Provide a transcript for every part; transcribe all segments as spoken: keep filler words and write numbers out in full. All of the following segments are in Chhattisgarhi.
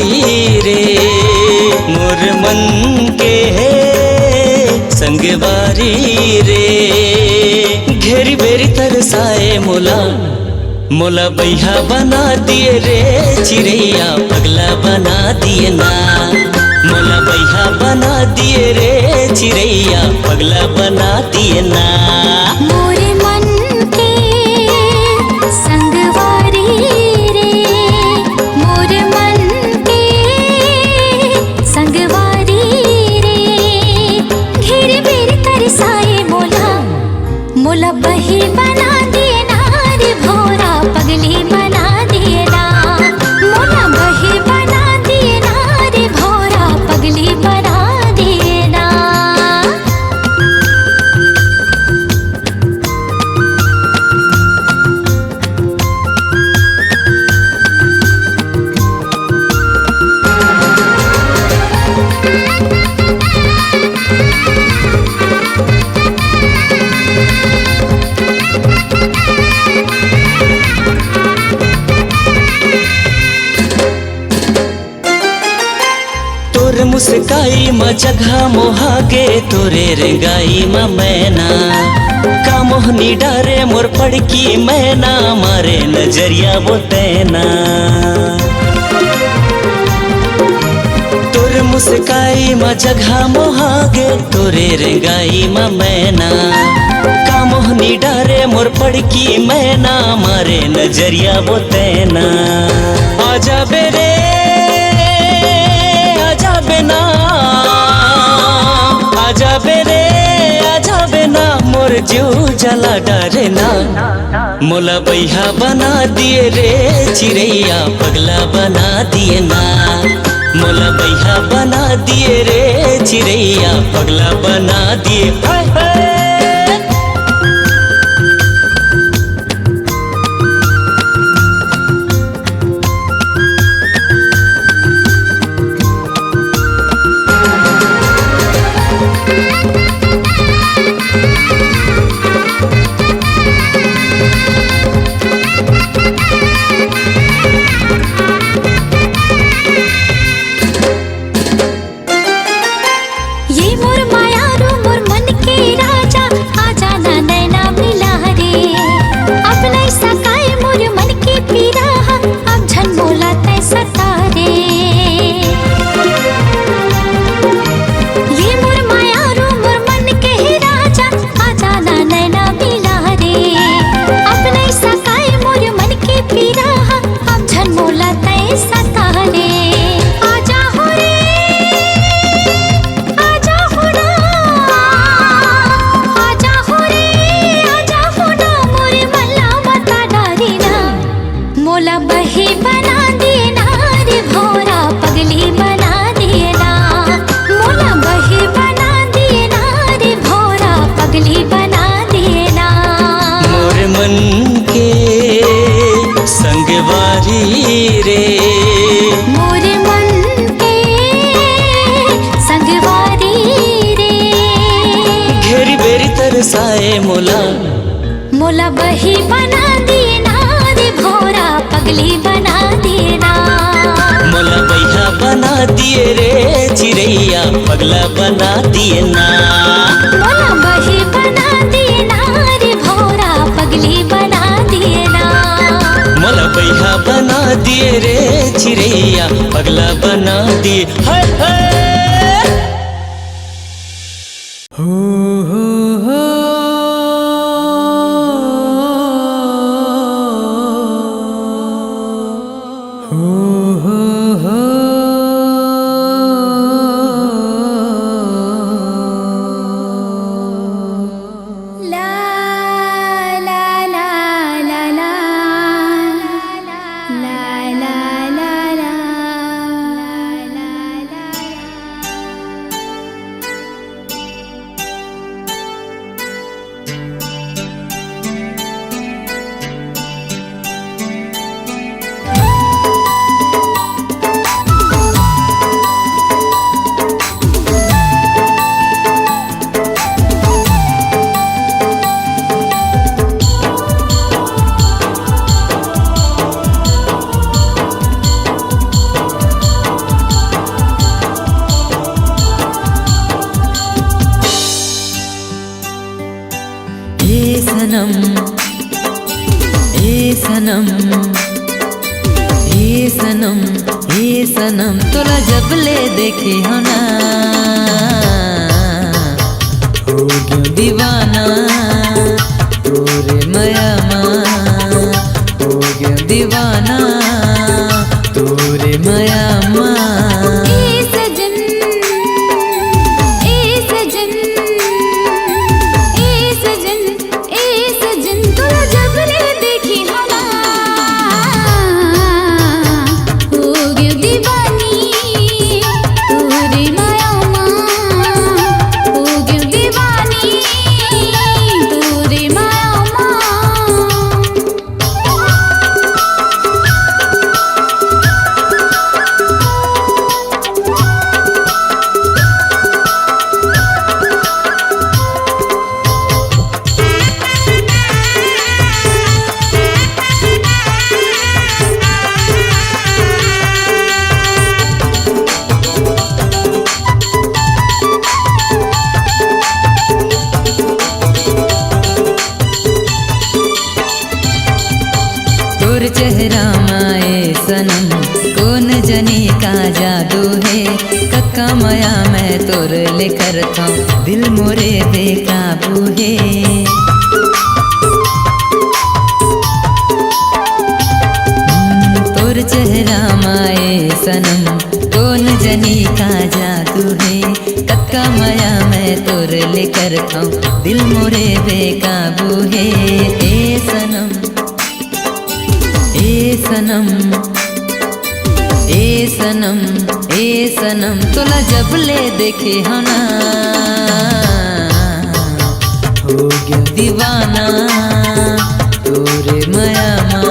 रे, मोर मन के हे संगवारी रे, घेरी बेरी तरसाए मोला, मोला बइहा बना दिए रे चिरैया, पगला बना दिए ना। मोला बइहा बना दिए रे चिरैया, पगला बना दिए ना। मोर मन के संगवारी रे, मोर मन के संगवारी रे, घेर बेर तरसाए मोला, मोला बही बना दिए ना रे भोरा, पगली बना दिए ना। मोला बही बना दिए ना रे भोरा, पगली बना दिए ना। तोर मुस्काई म जगह मोहा गे, तोरे रेंगाई म मैना। का मोहनी डारे मोर पड़की मैना, मारे नजरिया वो तैना। तोर मुस्काई म जगह मोहा गे, तोरे रेंगाई म मैना। का मोहनी डारे मोर पड़की मैना, मारे नजरिया वो तैना। आजा बे रे, आजा बे ना, आजा बे रे, आजा बे ना, मोर जीव जला डारे ना। मोला बइहा बना दिए रे चिरैया, पगला बना दिए ना। मोला बइहा बना दिए रे चिरैया, पगला बना दिए। हाय, हाय। ये मोर मायारू, मोर मन के राजा, आजा ना नैना मिला रे। अब नइ सकाय मोर मन के पीरा हा, अब झन मोला तै सता रे। ये मोर मायारू, मोर मन के राजा, आजा ना नैना मिला रे। अब नइ सकाय मोर मन के पीरा हा, अब झन मोला तै सता रे। आजा हो रे, आजा हो ना, आजा हो रे, आजा हो ना, मोर मन ला मता डारे ना। मोला बही बना दिए ना रे भोरा, पगली बना दिए ना। मोला बही बना दिए ना रे भोरा, पगली बना दिए ना। मोर मन के संगवारी रे, मोर मन के संगवारी रे, घेरी बेरी तरसाए मोला। मोला बही बना दिए ना रे भोरा, पगली बना दिए ना। मोला बइहा बना दिए रे चिरैया, पगला बना दिए ना। मोला बही बना दिए ना रे भोरा, पगली बना दिए ना। मोला बइहा बना दिए रे चिरैया, पगला बना दिए। हाय, हाय। हे सनम, हे सनम, तोला जब ले देखे हँव ना, हो गेंव दीवाना तोरे मया मा, हो गेंव दीवाना तोरे मया मा। ए सजन, ए सजन, ए सजन, ए सजन, तोला जब ले देखे हँव ना, हो गेंव दीवानी तोरे मया मा, हो गेंव दीवानी तोरे मया मा। तोर चेहरा मा ए सनम, कोन जनी का जादू हे, कतका मया मैं तोर ले करथँव, दिल मोरे बेकाबू हे। हम्म, तोर चेहरा मा ए सनम, कोन जनी का जादू हे, कतका मया मैं तोर ले करथँव, दिल मोरे बेकाबू हे। ए सनम, ए सनम, ए सनम, ए सनम, तोला जब ले देखे हँव ना, हो गेंव दीवाना तोरे मया मा,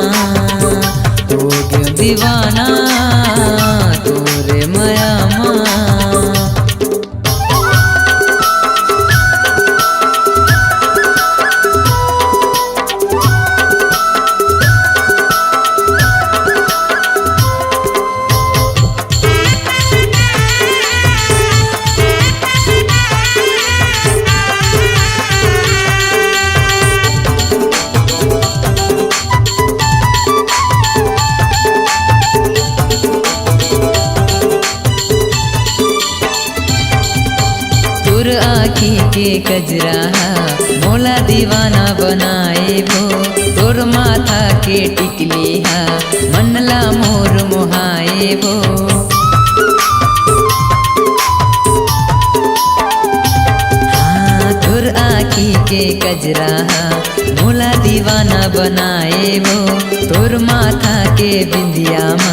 हो गेंव दीवाना तोरे मया मा। तोर आँखी के कजरा हा मोला दीवाना बनाए वो, तोर माथा के टिकली हा मन ला मोर मोहाए वो। हाँ, तोर आँखी के कजरा हा मोला दीवाना बनाए वो, तोर माथा के बिंदिया मा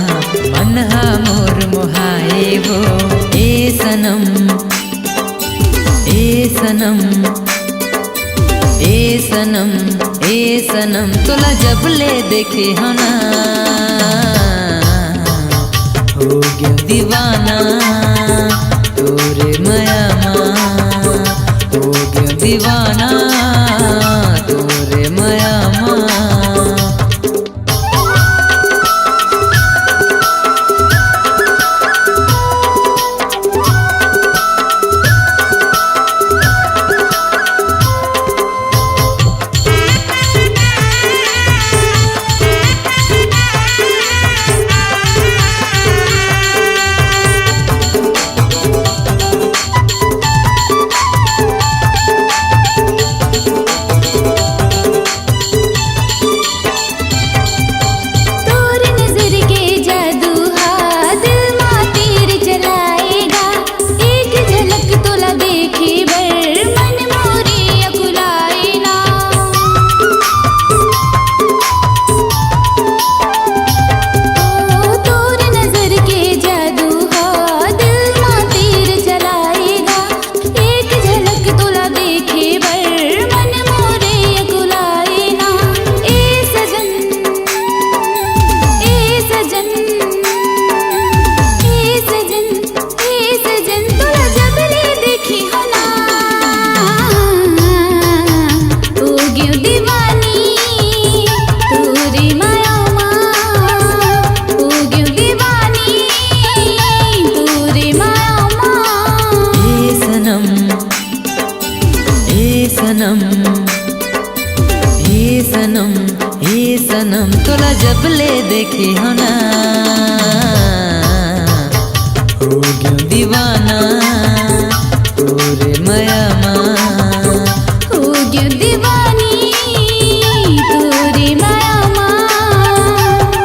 मन हा मोर मोहाए वो। ए सनम, ए सनम, ए सनम, ए सनम, तोला जब ले देखे हँव ना, हो गेंव दीवाना तोरे मया मा, हो गेंव दीवाना तोरे मया मा। तोर नजर के जादू हा दिल मा तीर चलाएगा। एक झलक तोला देखे बर मन मोरे अकुलाए ना। ओ, तोर नजर के जादू हा दिल मा तीर चलाएगा। एक झलक तोला देखे बर मन मोरे अकुलाए ना। ए सजन, ए सजन, ए सजन, ए सजन, तोला जब ले देखे हँव ना, हो गेंव दीवानी तोरे मया मा, हो गेंव दीवानी तोरे मया मा। ए सनम, ए सनम, ए सनम, ए सनम तोला जब ले देखे हो ना, हो गयो दीवाना तोरे मया मा। हो गयो दीवानी तोरे मया मा।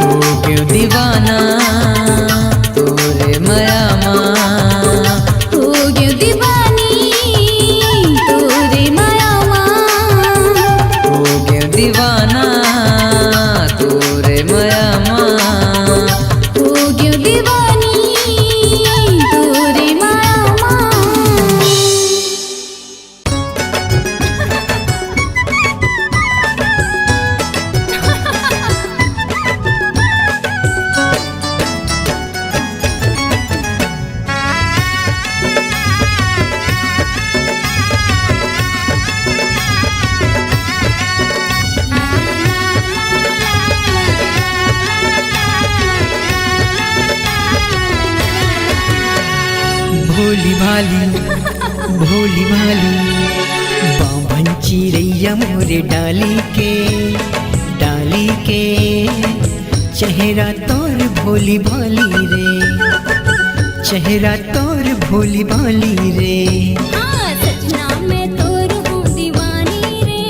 हो गयो दीवाना तोरे मया मा। हो गयो दीवानी तोरे मया मा। हो गयो दीवाना तोरे मया मा। हो गयो दीवानी तोरे मया मा। भोली भाली, भोली भाली, बाभन चिरैया मोरे डाली के, डाली के, चेहरा तोर भोली भाली रे, चेहरा तोर भोली भाली रे। हाँ, सजना मैं तोर हूँ दीवानी रे,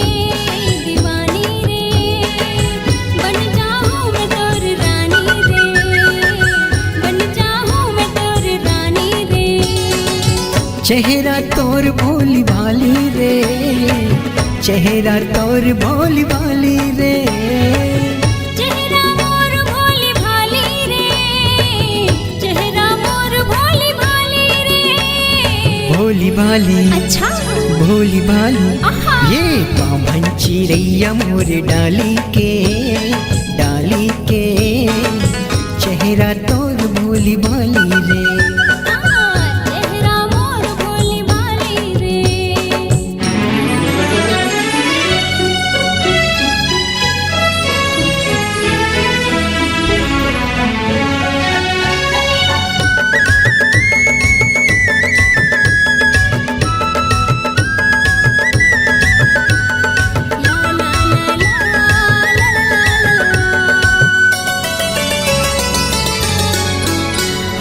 दीवानी रे। बन जाऊँ मैं तोर रानी रे, बन जाऊँ मैं तोर रानी रे। चेहरा तोर भोली भाली रे, चेहरा तोर भोली भाली रे। चेहरा मोर भोली भाली रे, चेहरा मोर भोली भाली रे। भोली भाली, अच्छा। भोली भाली, आहा। ये बाभन चिरैया मोर डाली के, डाली के, चेहरा तोर भोली भाली रे। हाँ, चेहरा मोर भोली भाली रे।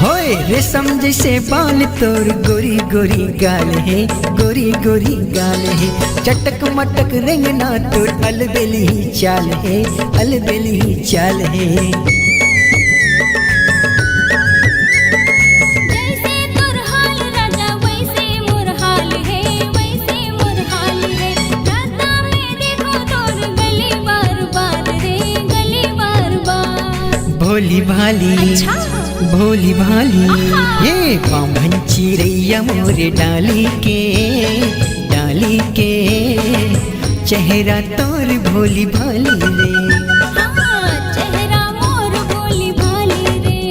होए रेशम जैसे बाल तोर, गोरी गोरी गाल हे, गोरी गोरी गाल हे। चटक मटक रेंगना तोर, अलबेली चाल हे, अलबेली चाल हे। जैसे तोर हाल राजा, वैसे मोर हाल हे, वैसे मोर हाल हे। रास्ता में देखो तोर गली बार बार रे, गली बार बार। भोली भाली, अच्छा। भोली भाली, आहा। हे बाभन चिरैया मोरे डाली के, डाली के, चेहरा तोर भोली भाली रे। हाँ, चेहरा मोर भोली भाली रे।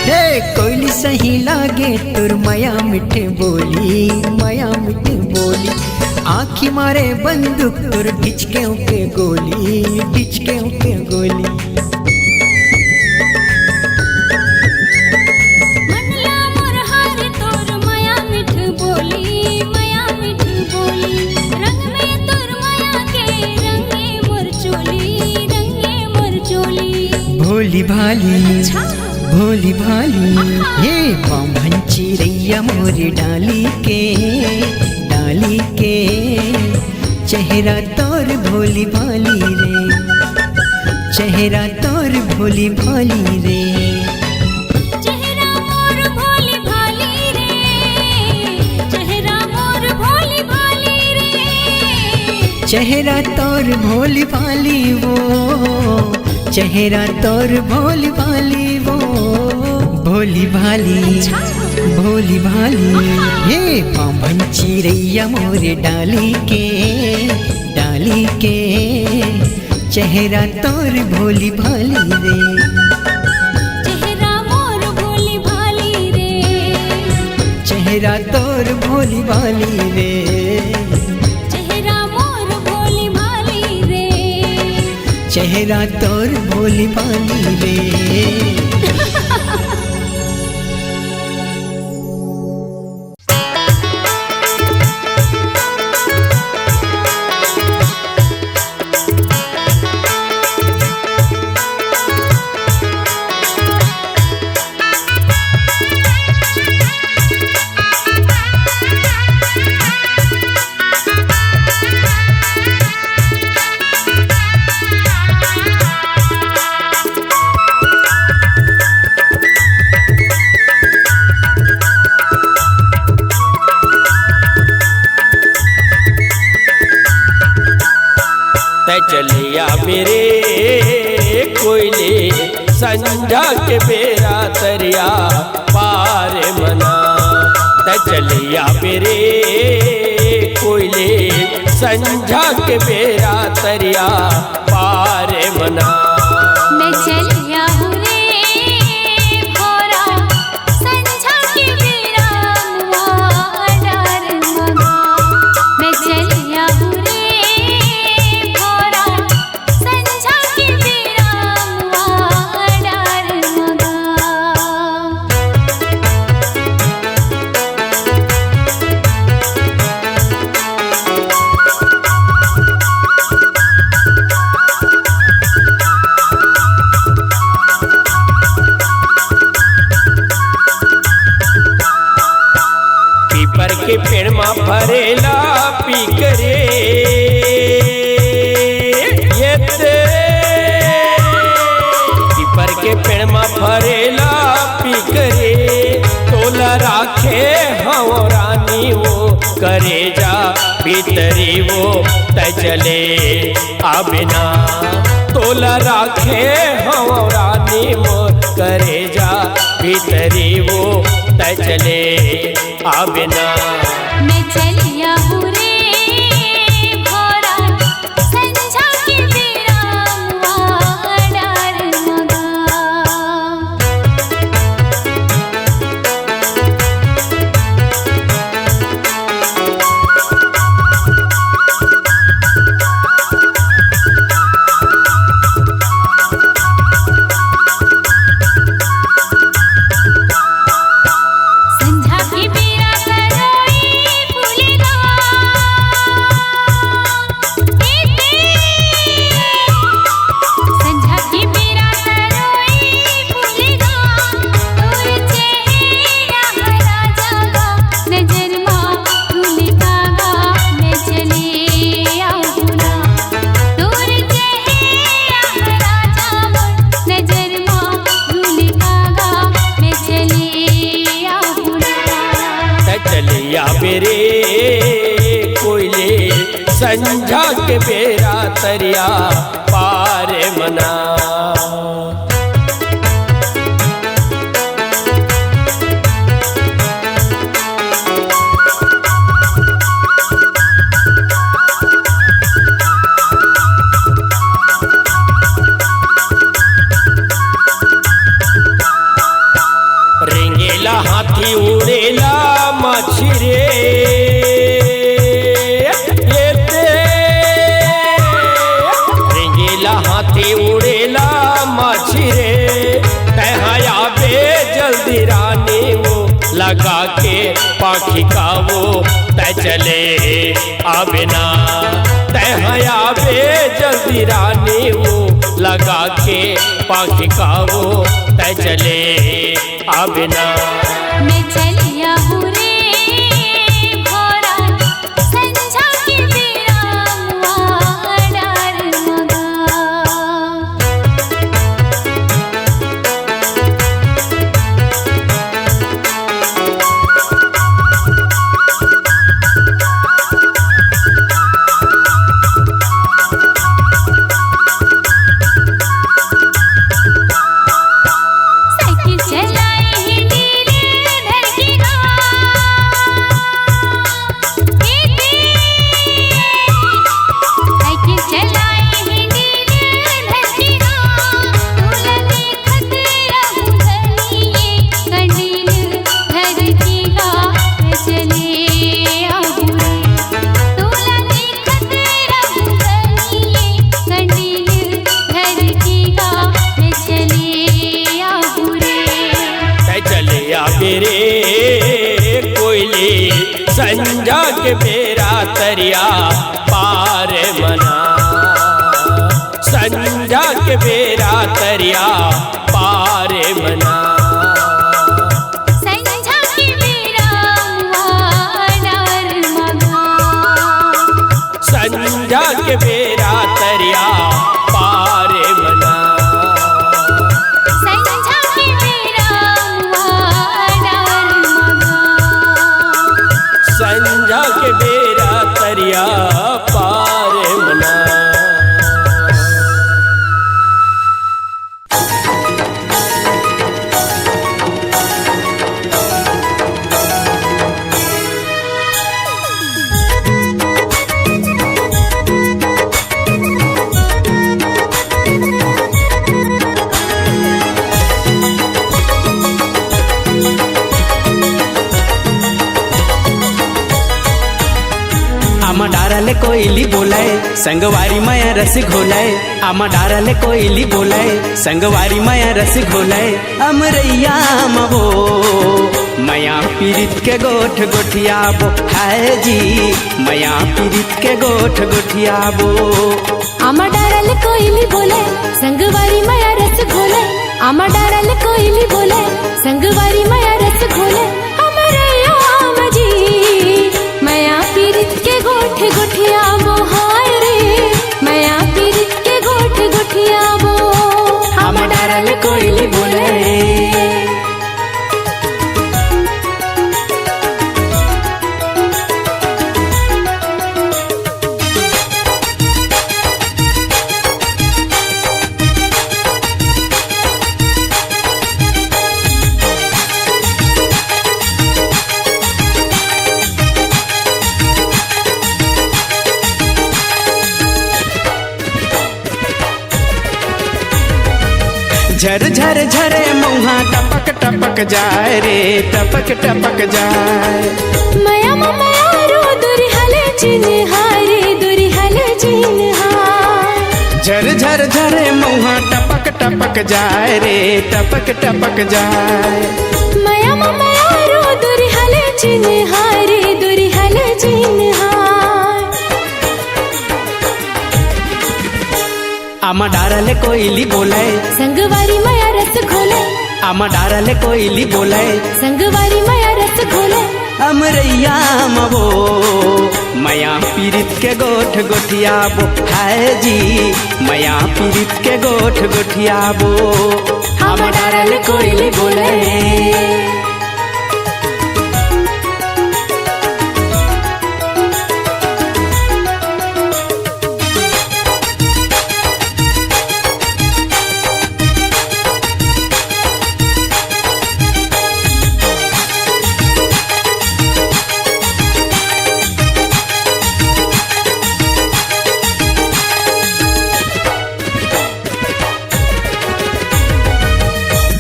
हे कोयली सही लागे तोर मया मीठे बोली, मया मीठे बोली। आँखी मारे बंदूक तोर ढिचके के गोली, ढिचके के गोली। मन ला मोर हार तोर मया मीठ बोली, मया मीठ बोली। रंग में तोर मया के रंगे मोर चोली, रंगे मोर चोली। भोली भाली, अच्छा। भोली भाली, आहा। हे बाभन चिरैया मोर डाली के, डाली के, चेहरा तोर भोली भाली रे, चेहरा तोर भोली भाली रे। चेहरा मोर भोली भाली रे, चेहरा मोर भोली भाली रे। चेहरा तोर भोली भाली वो, चेहरा तोर भोली भाली वो। भोली भाली, अच्छा। भोली भाली, आहा। हे बाभन चिरैया मोरे डाली के, डाली के, चेहरा तोर भोली भाली रे। चेहरा चेहरा तोर भोली भाली रे। चेहरा मोर भोली भाली रे। चेहरा तोर भोली भाली रे। तै चलिया बेरे कोयले, संझा के बेरा तरिया पार मना। तै चलिया बेरे कोयले, संझा के बेरा तरिया पार मना। मैं चलिया हूँ रे भोरा, संझा के बेरा मुआ डार मगा। मैं चलिया हूँ रे भोरा, संझा के बेरा मुआ डार मगा। पीपर के पेड़ मा फरेला पीकरे, ये ते। पीपर के पेड़ मा फरेला पीकरे, तोला राखे हव रानी वो करेजा भीतरी वो, तै चले आबे ना। तोला राखे हव रानी मोर करेजा भीतरी वो, तै चले आबे ना। मैं चलिया हूँ रे भोरा, संझा के बेरा मुआ डार मगा। संझा के बेरा तरोई फूलेगा। संझा के बेरा तरोई फूलेगा, तोर चेहरा हरा जागा, नजर मा फूल कागा, मैं चले आऊँ ना। तोर चेहरा हरा जागा, नजर मा फूल कागा, मैं चले आऊँ ना। त चलिया बेरे कोयले, संझा के बेरा तरिया पार मना। रेंगेला हाथी उड़ेला माछी रे, ये ते। रेंगेला हाथी उड़ेला माछी रे, तैं हा आबे जल्दी रानी वो लगा के पाखी का वो, तैं चले आबे ना। तैं हा आबे जल्दी रानी वो लगा के पाखी का वो, तैं चले आबे ना। मैं चलिया हूँ रे भोरा, संझा के बेरा मुआ डार मगा। साइकिल चलाई ही डीले धर के गा। संझा के बेरा तरिया पार मना, संझा के बेरा तरिया पार मना। संझा के बेरा मुहार मना। संझा के बेरा तरिया पार मना। संझा के बेरा मुहार मना। संझा के बेरा तरिया पार मना। आमा डारा ले कोइली बोलय, संगवारी मया रस घोलय। आमा डारा ले कोइली बोलय, संगवारी मया रस घोलय। अमरैया म वो मया पीरित के गोठ गोठियाबो, हाय जी, मया पीरित के गोठ गोठियाबो। आमा डारा ले कोइली बोलय, संगवारी मया रस घोलय। आमा डारा ले कोइली बोलय, संगवारी मया रस घोलय। अमरैया म जी, मया पीरित के गोठ गोठियाबो, हाय रे, मया पीरित के गोठ गोठियाबो। आमा डारा ले कोइली बोलय। झर झर झरे मउहा टपक टपक जाय रे, टपक टपक जाय। मया म मया रो दुरिहा ले चिन्हाय रे, दुरिहा ले चिन्हाय। झर झर झरे मउहा टपक टपक जाय रे, टपक टपक जाय। मया म मया रो दुरिहा ले चिन्हाय रे, दुरिहा ले चिन्हाय। आमा डारा ले कोइली बोलय। संगवारी मया रस घोलय। आमा डारा ले कोइली बोलय। संगवारी मया रस घोलय। अमरैया म वो मया पीरित के गोठ गोठियाबो, हाय जी, मया पीरित के गोठ गोठियाबो। आमा डारा ले कोइली बोलय।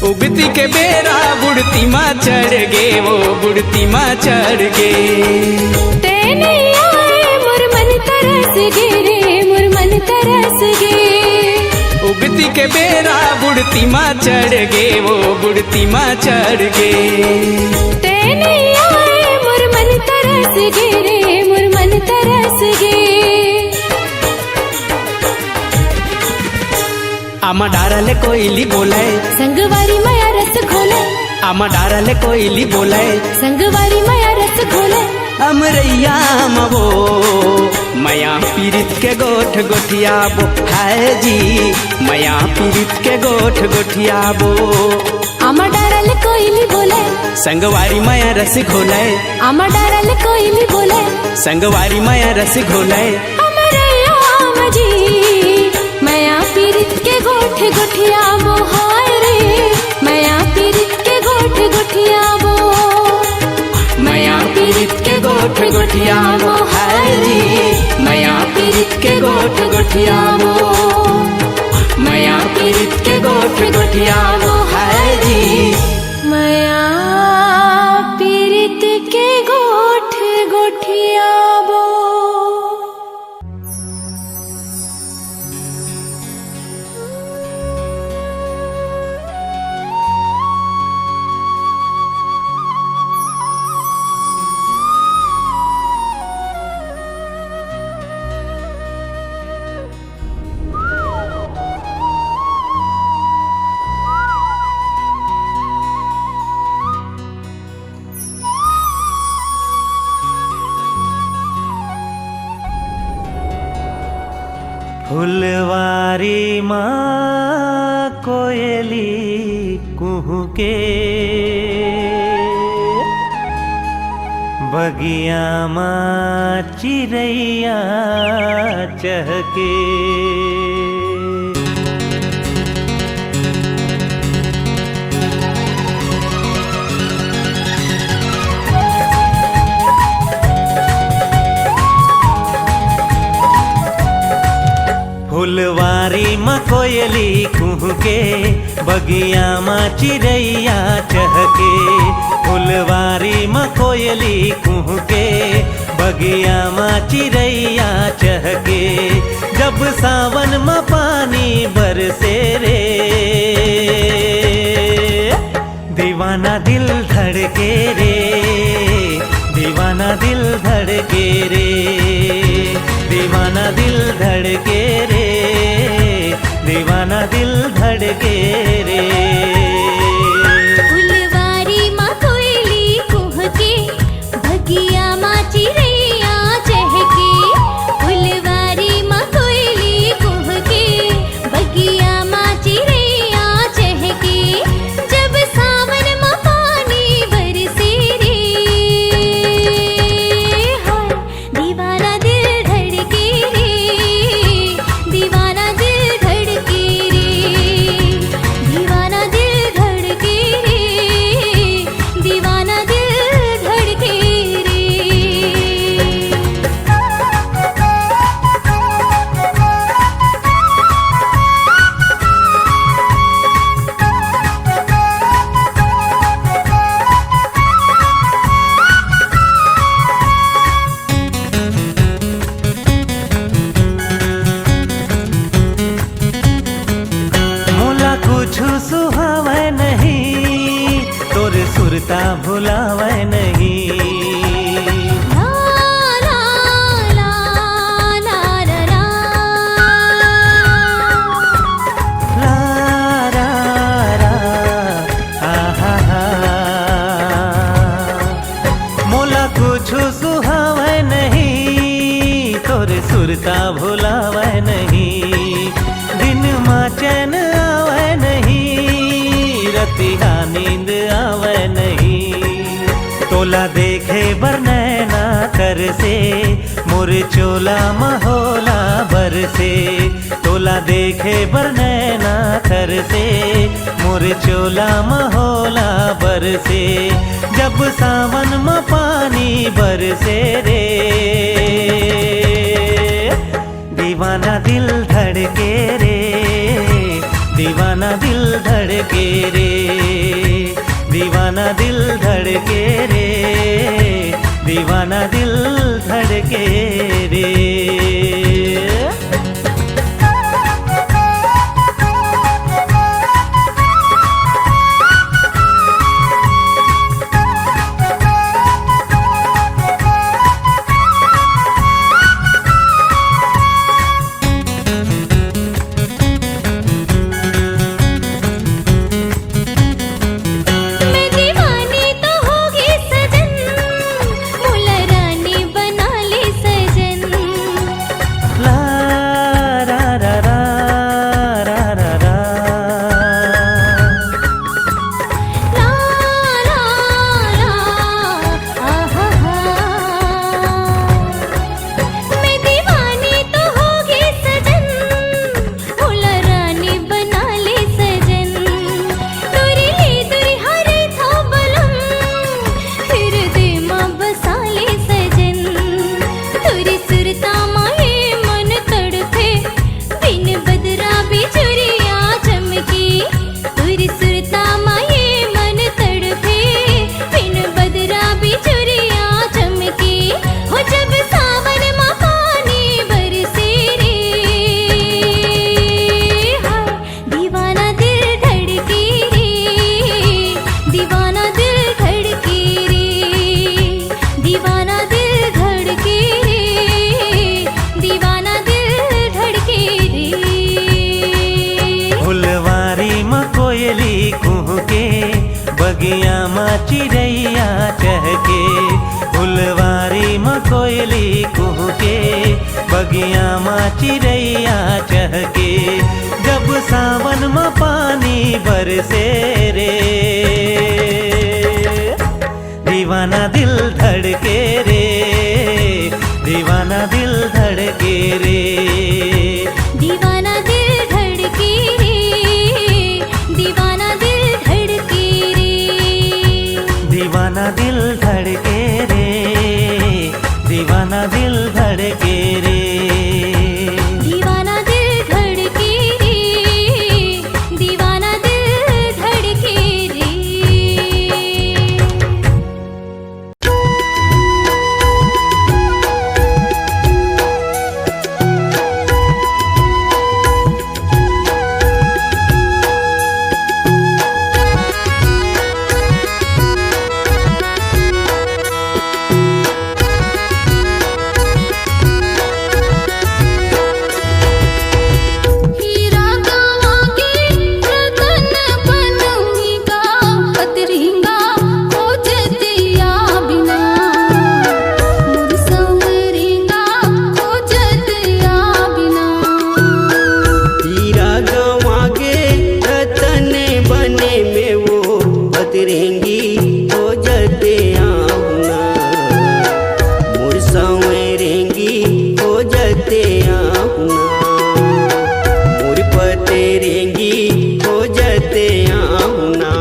उगती के बेरा बुड़ती मा चढ़ गे, वो बुड़ती मा चढ़ गे। ते नइ आए मोर मन तरस गे रे, मोर मन तरस गे। उगती के बेरा बुड़ती मा चढ़ गे, वो बुड़ती मा चढ़ गे। ते नइ आए मोर मन तरस गे रे, मोर मन तरस गे। आमा डारा ले कोइली बोलय। संगवारी मया रस घोलय। आमा डारा ले कोइली बोलय। संगवारी मया रस घोलय। अमरैया म वो मया पीरित के गोठ गोठियाबो, हाय जी, मया पीरित के गोठ गोठियाबो। आमा डारा ले कोइली बोलय। संगवारी मया रस घोलय। आमा डारा ले कोइली बोलय। संगवारी मया रस घोलय। अमरैया म जी, मया पीरित के गोठ गोठियाबो, हाय रे, मया पीरित के गोठ गोठियाबो। मया पीरित के गोठ गोठियाबो, हाय रे, मया पीरित के गोठ गोठियाबो। मया पीरित के गोठ गोठियाबो, हाय रे। मया पीरित के गोठ गोठियाबो। फुलवारी मा कोयली कुहुके, बगिया मा चिरैया चहके। फुलवारी म कोयली कुहुके, बगिया म चिरैया चहके। फुलवारी म कोयली कुहुके, बगिया म चिरैया चहके। जब सावन म पानी बरसे रे, दीवाना दिल धड़के रे, दीवाना दिल धड़के रे, दीवाना दिल धड़के रे, दीवाना दिल धड़के रे। फुलवारी मा कोयली कुहके, बगिया मा चिरैया चहके। फुलवारी मा कोयली कुहके, बगिया मा चिरैया चहके। जब सावन मा पानी बरसे रे, हाय, दीवाना दिल धड़के रे, दीवाना दिल धड़के रे, दीवाना दिल धड़के रे, दीवाना दिल धड़के रे। मोला कुछु सुहावय नहीं, तोर सुरता भुलावय नहीं। ला, ला, ला, ला, ला, ला। ला, ला, ला, आ, हा, हा। मोला कुछु सुहावय नहीं, तोर सुरता भुलावय नहीं। दिन मा चैन आवय नहीं, रतिहा नींद आवय नहीं। तोला देखे बर नैना तरसे, मोर चोला म होला बरसे। तोला देखे बर नैना तरसे, मोर चोला म होला बरसे। जब सावन म पानी बरसे रे, दीवाना दिल धड़के रे, दीवाना दिल धड़के रे, दीवाना दिल धड़के रे, दीवाना दिल धड़के रे। मैं दीवानी तो होगे सजन, मोला रानी बना ले सजन। ला, रा, रा, रा, रा, रा, रा। ला, ला, ला, आहा, हा। मैं दीवानी तो होगे सजन, मोला रानी बना ले सजन। तोरी ले दुरिहा रहिथों बलम, फिर दे मा बसा ले सजन। तोरी सुरता मा ये मन तड़फे, बिन बदरा बिजुरिया चमके। तोरी सुरता मा ये मन तड़फे, बिन बदरा बिजुरिया चमके। हो जब सावन मा पानी बरसे रे, हाय, दीवाना दिल धड़के रे, दीवाना दिल धड़के रे, दीवाना दिल धड़के रे, दीवाना दिल धड़के रे। फुलवारी म कोयली कुहुके, बगिया म चिरैया चहके। फुलवारी म कोयली कुहुके, बगिया मा चिरैया चहके, जब सावन मा पानी बरसे रे। दीवाना दिल धड़के रे, दीवाना दिल धड़के रे। दीवाना दिल धड़के रे, दीवाना दिल धड़के रे। दीवाना दिल धड़के रे, दीवाना दिल धड़के रे। दीवाना दिल धड़के रे, दीवाना दिल धड़के रे। हीरा गंवा के रतन बन मीगा, पतरिंगा खोजतिया बिना, मोर संवरिंगा खोजतिया बिना। हीरा गंवा के रतन बने में वो पतरेंगी खोजतिया हुना, मोर संवरेंगी खोजतिया हुना, मोर पतरेंगी खोजतिया हुना।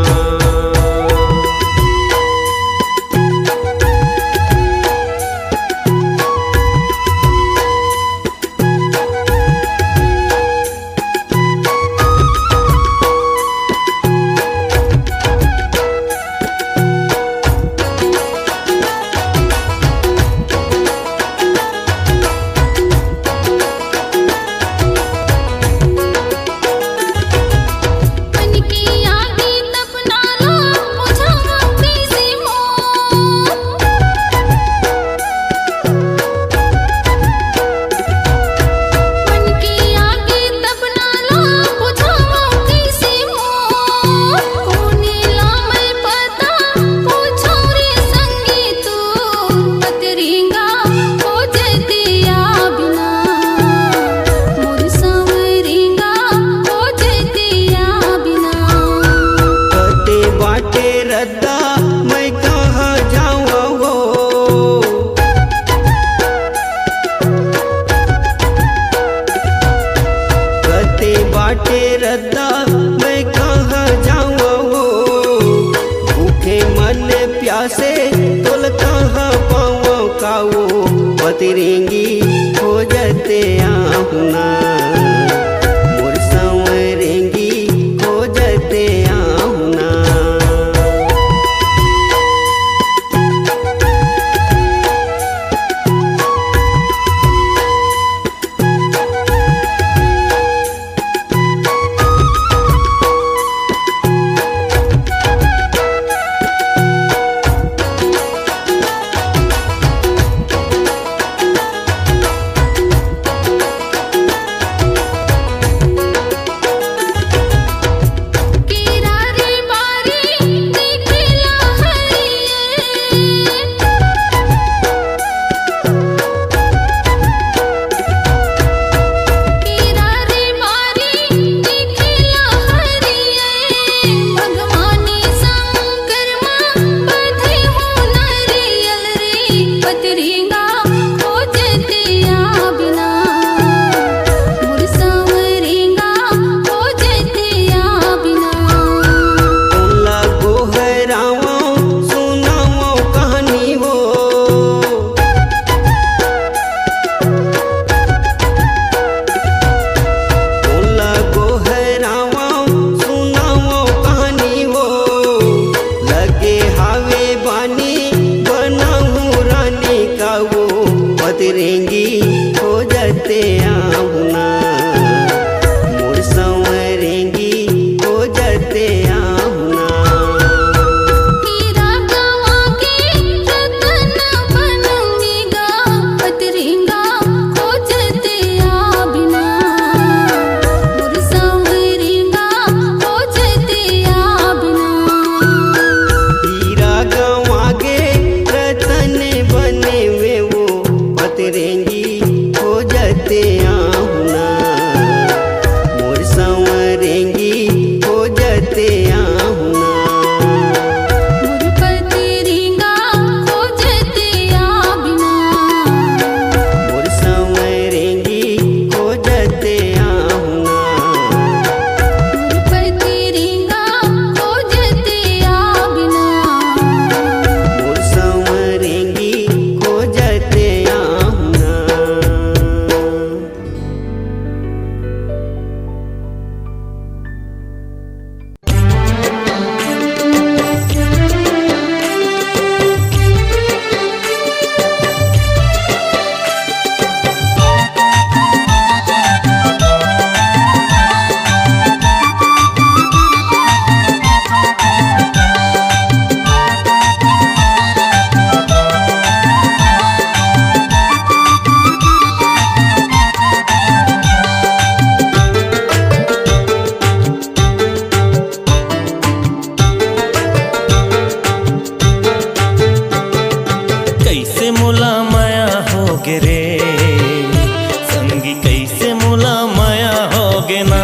संगी कइसे मोला मया होगे ना,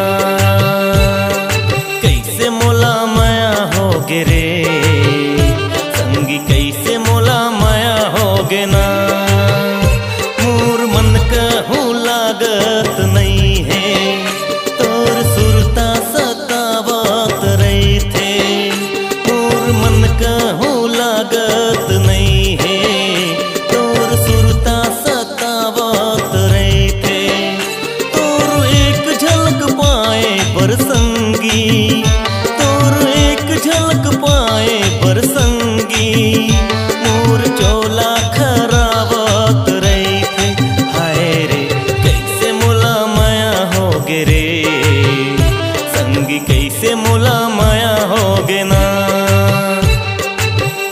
कइसे मोला मया होगे रे। संगी कइसे मोला मया होगे ना, मोर मन कहूँ लागत नइ हे। तोर सुरता सतावत रहिथे, मोर मन कहूँ लागत नइ हे। तोर सुरता सतावत रहिथे, तोर एक झलक पाए बर संगी, तोर एक झलक पाए बर संगी, मोर चोला खरावत रहिथे। हाय रे, कइसे मोला मया होगे रे, संगी कइसे मोला मया होगे ना,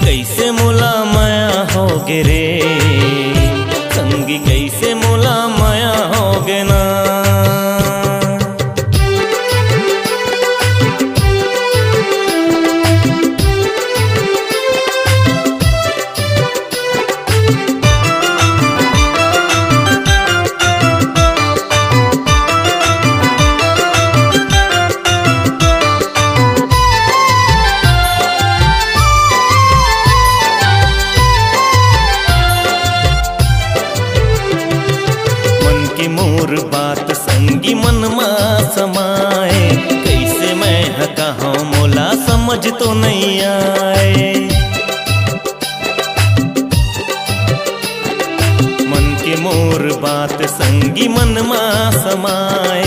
कइसे मोला मया होगे रे, संगी कइसे मोला मया होगे ना। मन के मोर बात संगी मन मा समाए, कइसे मैं ह कहूँ मोला समझ तो नइ आए। मन के मोर बात संगी मन मा समाए,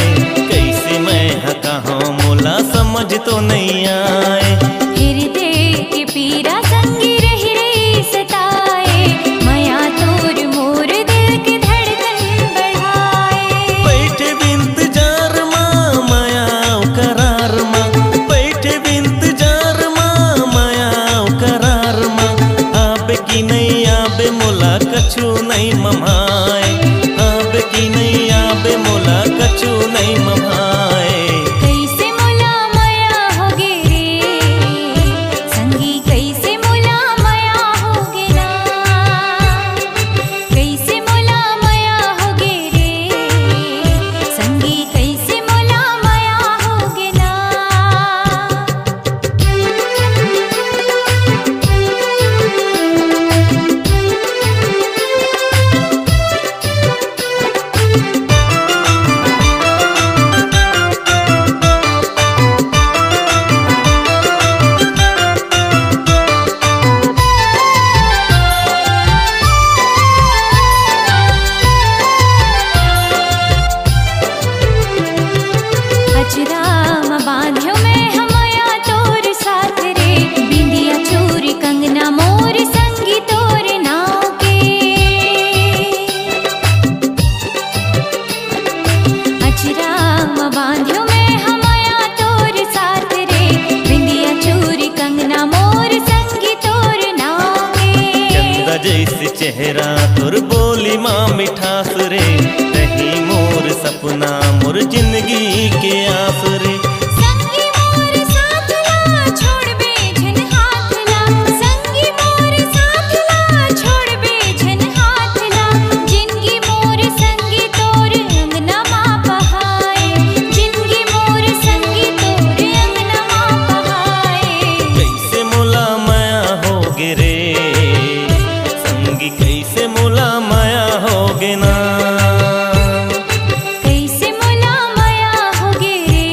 कइसे मैं ह कहूँ मोला समझ तो नइ आए। हृदय के पीरा संगी रहि रहि सताए, मया तोर मोर दिल के धड़कन बढ़ाए। बइठे बिन इंतजार मा मया ओ करार मा, बइठे बिन इंतजार मा मया ओ करार मा। आबे कि नइ आबे मोला कछु नइ मम्हाए, आबे कि नइ आबे मोला कछु नइ मम्हाए। कइसे मोला मया होगे रे, संगी कइसे मोला मया होगे ना, कइसे मोला मया होगे रे, संगी कइसे मोला मया होगे ना। अचरा म बांध्यो मैं ह मया तोर साथ रे, बिंदिया चूरी कंगना मोर संगी तोर नाव के। अचरा म बांध्यो मैं ह मया तोर साथ रे, बिंदिया चूरी कंगना मोर संगी तोर नाव के। चंदा जइसे चेहरा तोर बोली मा मिठास रे, तहीं मोर सपना मोर जिंदगी के आस रे। संगी मोर साथ ला छोड़बे झन हाथ ला, संगी मोर साथ ला छोड़बे झन हाथ ला। जिंदगी मोर संगी तोर अंगना मा बहाए, जिंदगी मोर संगी तोर अंगना मा बहाए। कइसे मोला मया होगे रे, संगी कइसे मोला मया होगे ना। कइसे मोला मया होगे रे,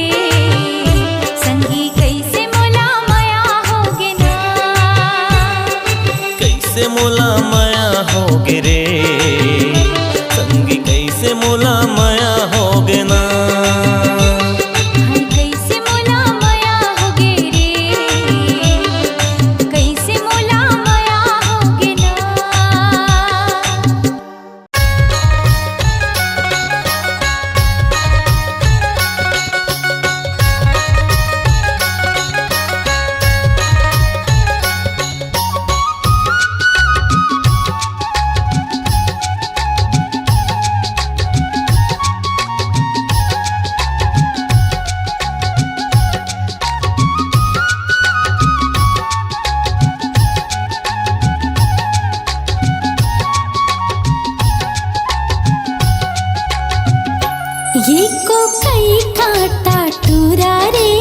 ये को कई काटा टूरा रे,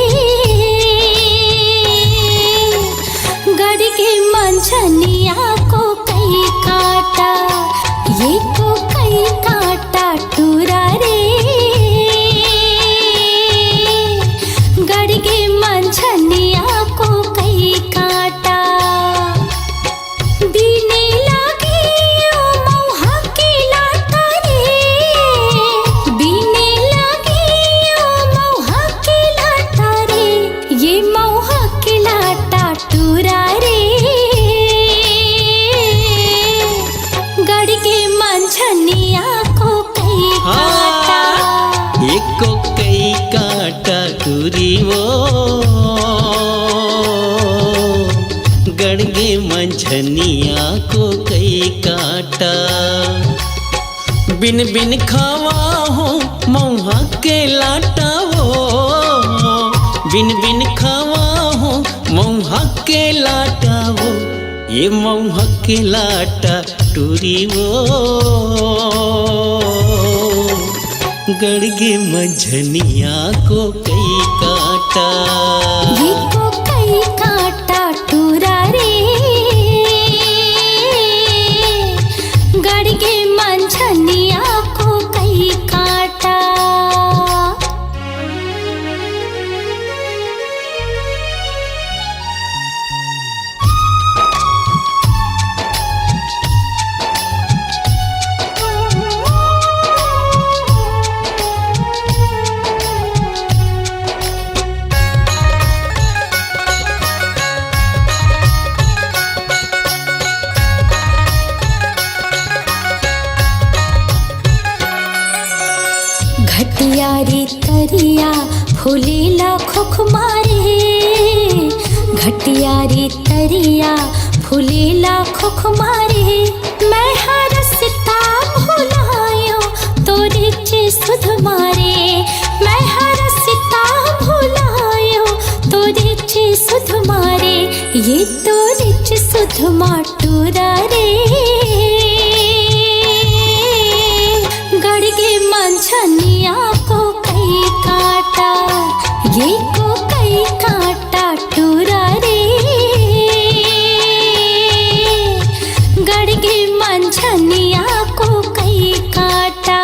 गड़ गे मंझनिया को कई काटा, ये को कई काटा टूरा रे, गड़ गे मंझनिया को कई काटा। बिने लागे ओ मउहा के लाटा रे, बिने लागे ओ मउहा के लाटा रे, ये मउहा के लाटा टूरा रे, गड़ गे मंझनिया को कई काटा। हाँ, एको कई काटा टूरी वो, गड़ गे मंझनिया को कई काटा। बिन बिन खावा हो मउहा के लाटा वो, बिन बिन खावा हो मउहा के लाटा वो, ये मउहा के लाटा टूरी वो, गड़ गे मंझनिया को कई काटा। ये को कई काटा टूरा रे, गड़ गे मंझनिया को कई काटा। घटिया रे तरिया फूलेला खोख मारे, घटिया रे तरिया फूलेला खोख मारे। मैं हरसता भुलायो तोरे चे सुध मारे, मैं हरसता भुलायो तोरे चे सुध मारे, ये तोरे चे सुध मार टूरा रे, गड़ गे मंझनिया को कई काटा, ये को कई काटा टूरा रे, गड़ गे मंझनिया को कई काटा।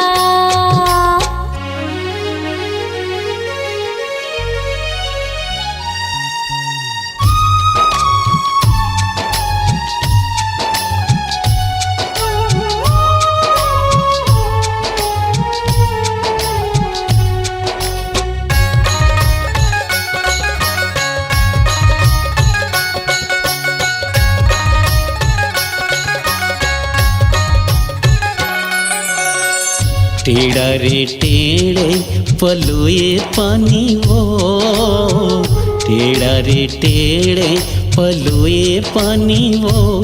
टेढ़ा रे टेढ़े पलोए पानी वो, टेढ़ा रे टेढ़े पलोए पानी वो,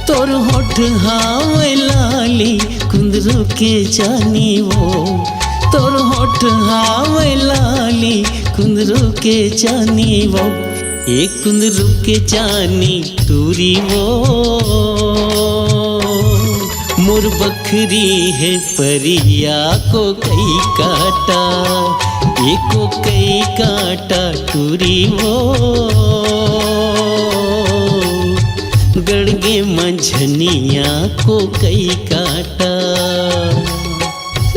तोर होठ हावे लाली कुंदरू के चानी वो, तोर होठ हावे लाली कुंदरू के चानी वो, एक कुंदरू के चानी टूरी वो, मोर बखरी हे परिया को कई काटा, एको कई काटा टूरी वो, गड़ गे मंझनिया को कई काटा।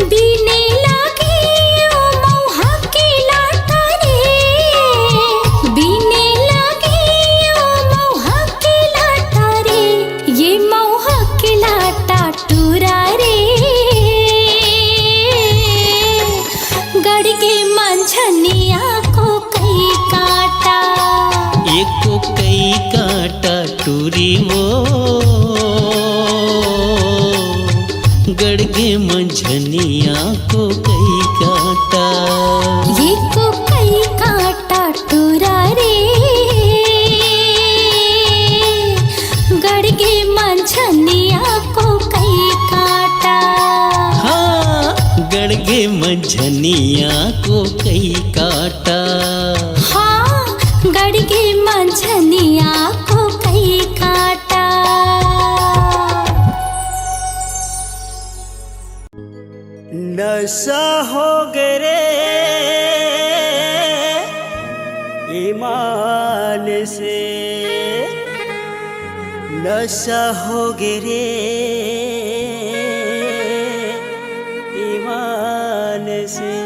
बिने लागे ओ मउहा के लाटा रे, बिने लागे ओ मउहा के लाटा रे, ये मउहा के लाटा टूरा रे, गड़ गे मंझनिया को कई काटा। एको कई काटा टूरी वो, गड़ गे मंझनिया को कई काटा। एको कई काटा टूरा रे, गड़ गे मंझनिया को कई काटा। हाँ, गड़ गे मंझनिया को कई काटा। हाँ, गड़ गे मंझनिया को कई काटा। नशा हो गे रे ईमान से, नशा हो गे रे ईमान से।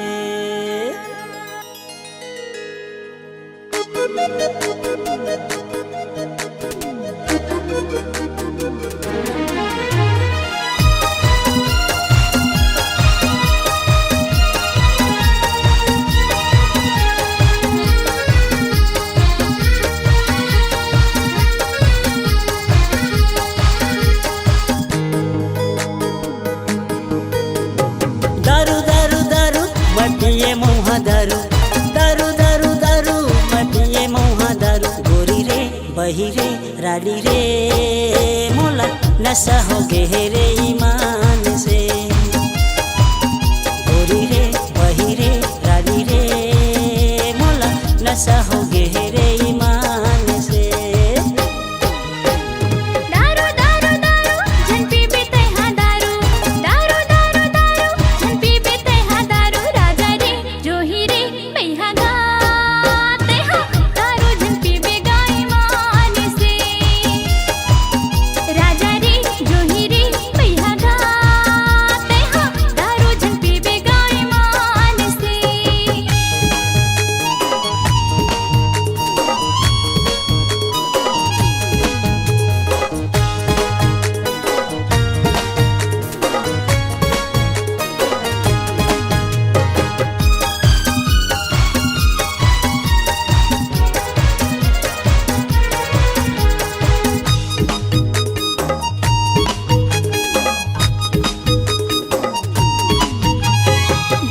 दारू दारू दारू मटिए मउहा दारू, दारू दारू दारू मटिए मउहा दारू। गोरी रे बहिरे रानी रे, मोला नशा हो गे हे रे ईमान से। गोरी रे बहिरे रानी रे, मोला नशा हो गे हे रे ईमान से। दारू दारू दारू झन पीबे तैहा दारू, दारू दारू दारू झन पीबे तैहा दारू। राजा रे जोही रे पइहा गा तैहा दारू झन पीबे गा ईमान से। राजा रे जोही रे पइहा गा तैहा दारू झन पीबे गा ईमान से।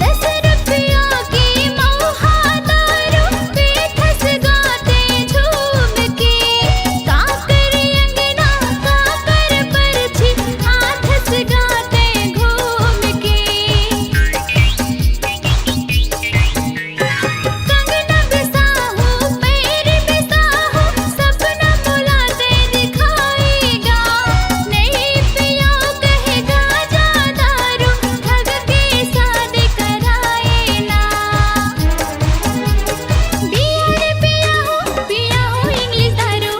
दस रुपया के मउहा दारू पीथस गा तैं झूम के, का करी अंगना का कर परछी आथस गा तैं घूम के। कंगना बिसाहू, पैर बिसाहू, सपना मोला तैं दिखाएगा। नइ पियंव कहे गांजा दारू, ठग के शादी कराए ना। बियर पियंव, पियंव English दारू,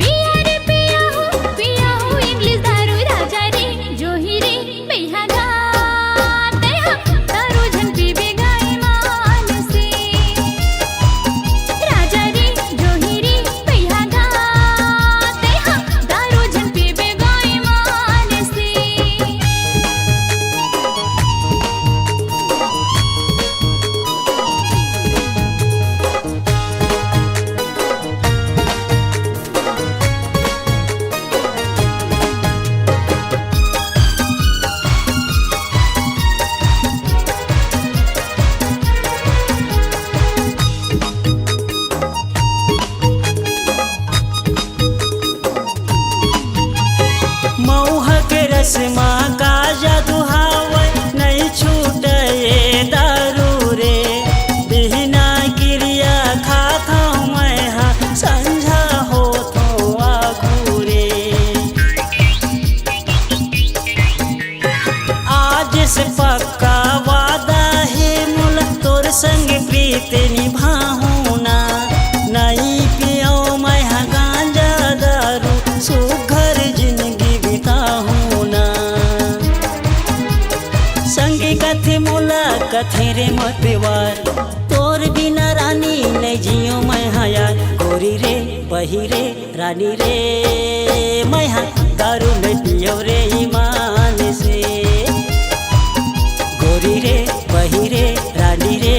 बियर पियंव, पियंव English दारू। राजा रे जोही रे पइहा गा तैहा दारू झन पीबे गा ईमान से। राजा रे जोही रे पइहा गा तैहा दारू झन पीबे गा ईमान से। मउहा के रस मा का जादू हावय, नइ छूटय ए दारू रे। बिहना किरिया खाथंव मैं हा, संझा होथंव आघू रे। आज से पक्का वादा हे मोला, तोर संग प्रीत निभाहूं ना। नइ पियंव मैं हा गांजा दारू, सुघर जिनगी बिताहूं ना। संगी कथे मोला, कथे रे मतवार, तोर बिना रानी नइ जियंव मैं हा यार। गोरी रे बहिरे रानी रे, मैं हा दारू नइ पियंव रे ईमान से। गोरी रे बहिरे रानी रे,